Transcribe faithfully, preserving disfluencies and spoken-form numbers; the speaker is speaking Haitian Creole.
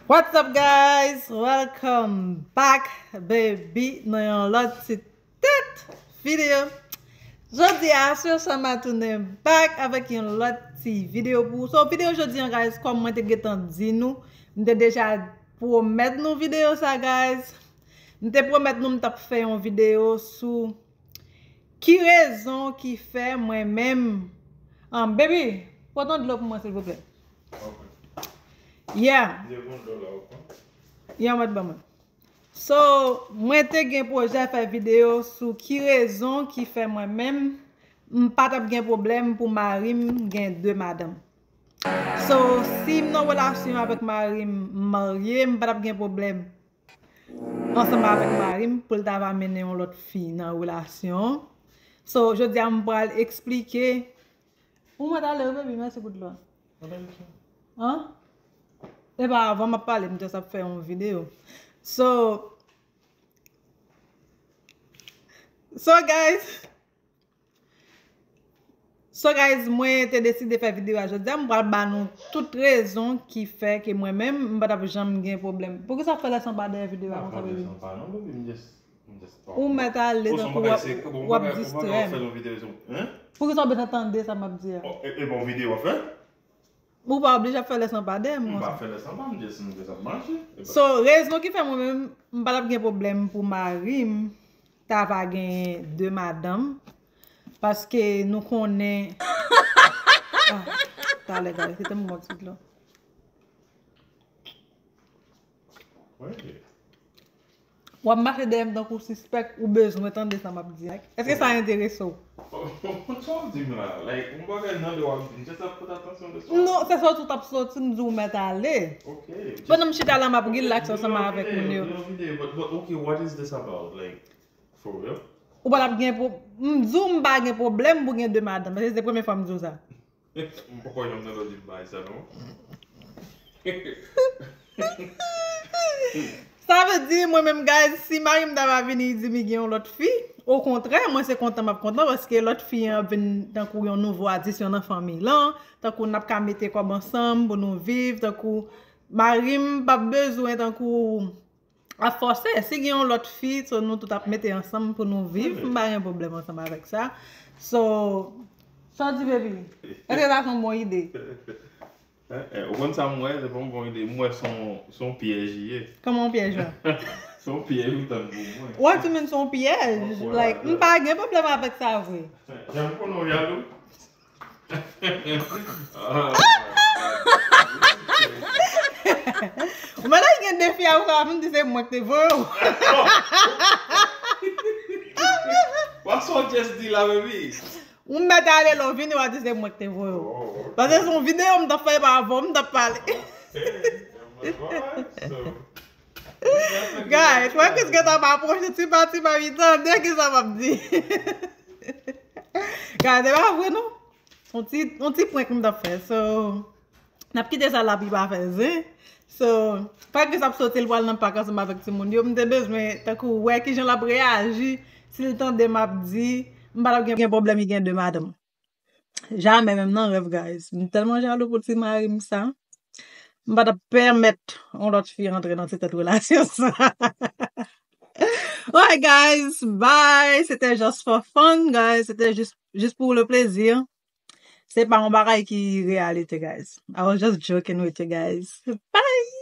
What's up, guys? Welcome back, baby, nan yon lòt ti tèt videyo. Jodi a, Sur Sa, m a tounen back avèk yon lòt ti videyo pou ou. So, videyo jodi an, guys, kòm mwen te gentan di nou, m te deja pwomèt nou videyo sa, guys. M te pwomèt nou m t ap fè yon videyo sou ki rezon ki fè mwen menm. Um, baby, pote yon dlo pou mwen, silvouplè. Ok. Yeah. Leve yon dlo la, ok? Yeah, mèt ban mwen. So, mwen te gen pwojè fè videyo sou ki rezon ki fè mwen menm, m pa t ap gen pwoblèm pou mari m gen de madanm. So, si m nan relasyon avèk mari m, m marye, m pa t ap gen pwoblèm ansanm avèk mari m pou l ta va mennen yon lòt fi nan relasyon. So, jodi a m pral eksplike. Ou mèt ale wi, baby, mèsi pou dlo a. An? Epa, avan m ap pale, m just ap fè yon videyo. So, so guys, so guys, mwen te deside fè videyo a jodi a, m pral ba nou tout rezon ki fè ke mwen menm, m pa t ap janm gen pwoblèm. Poukisa w ap fè lèsanpa dèyè videyo a konsa, baby? Ou mèt ale tankou w ap, w ap distrè m. Poukisa w bezwen tande sa m ap di a? E bon videyo w ap fè? Ou pa oblije ap fè lèsanpa dèyè m konsa. M pa fè lèsanpa, m just m just ap mache. So, rezon ki fè mwen menm, m pa t ap gen pwoblèm pou mari m ta va gen de madanm, paske nou konnen. Ah, talè, guys, kite m pran ti dlo. W ap mache dèyè m tankou sispèk, ou bezwen tande sa m ap di a. Èske sa enterese w? Sa w di m la? Like, yon bagay nan lè w ap di, m just ap pote atansyon de sa. Non, se soti w t ap soti, m di w mèt ale. Ok. Pandan m chita la, m ap relax ansanm avèk moun yo. Yon videyo, but, but, ok, what is this about? Like, for real? Ou pa t ap gen pwo-, m di w m pa gen pwoblèm pou gen de madanm, paske se premye fwa m di w sa. M poko janm tande w di m bagay sa, non. Sa vle di, mwen menm, guys, si mari m ta va vini, li di m li gen yon lòt fi, okontrè, mwen se kontan m ap kontan, paske lòt fi an ap vin tankou yon nouvo adisyon nan fanmi lan, tankou n ap ka mete kòb ansanm pou nou viv, tankou mari m p ap bezwen tankou ap fòse. Si gen yon lòt fi, so nou tout ap mete ansanm pou nou viv. M pa gen pwoblèm ansanm avèk sa. So, sa w di, baby? Èske sa se yon bon ide? Eh, eh, ou konn sa m wè, se pa yon bon ide. M wè se yon, se yon pyèj li ye. Kòman yon pyèj la? Se yon pyèj ou tann pou mwen. What you mean, se yon pyèj? Like, m pa gen pwoblèm avèk sa vre. Jan m konnen w jalou. Ou mèt al gen de fi a ou ka vin di se mwen ki te voye w. What's all just di la, baby? Ou mèt ale lè w vini, w a di se mwen ki te voye w. Oh, ok. Paske se yon videyo m t ap fè, pa avè w m t ap pale. Ok, alright, so, guys, wè Chris gentan ap apwoche ti pa ti pa, li tande ki sa m ap di. Guys, se pa vre non. Se yon ti, yon ti prank m t ap fè. So, n ap kite sa la pou li pa fè zen. So, pa gen sa ap soti, l pral nan pak ansanm avèk timoun yo. M te bezwen, tankou, wè kijan l ap reyaji si l tande m ap di, m pa t ap gen, gen pwoblèm, li gen de madanm. Jamè menm nan rèv, guys. M tèlman jalou pou ti mari m sa. M pa t ap pèmèt yon lòt fi rantre nan ti tèt relasyon sa. Alright, guys, bye. C'était just for fun, guys. C'était juste, juste pour le plaisir. Se pa yon bagay ki reyalite, guys. I was just joking with you guys. Bye.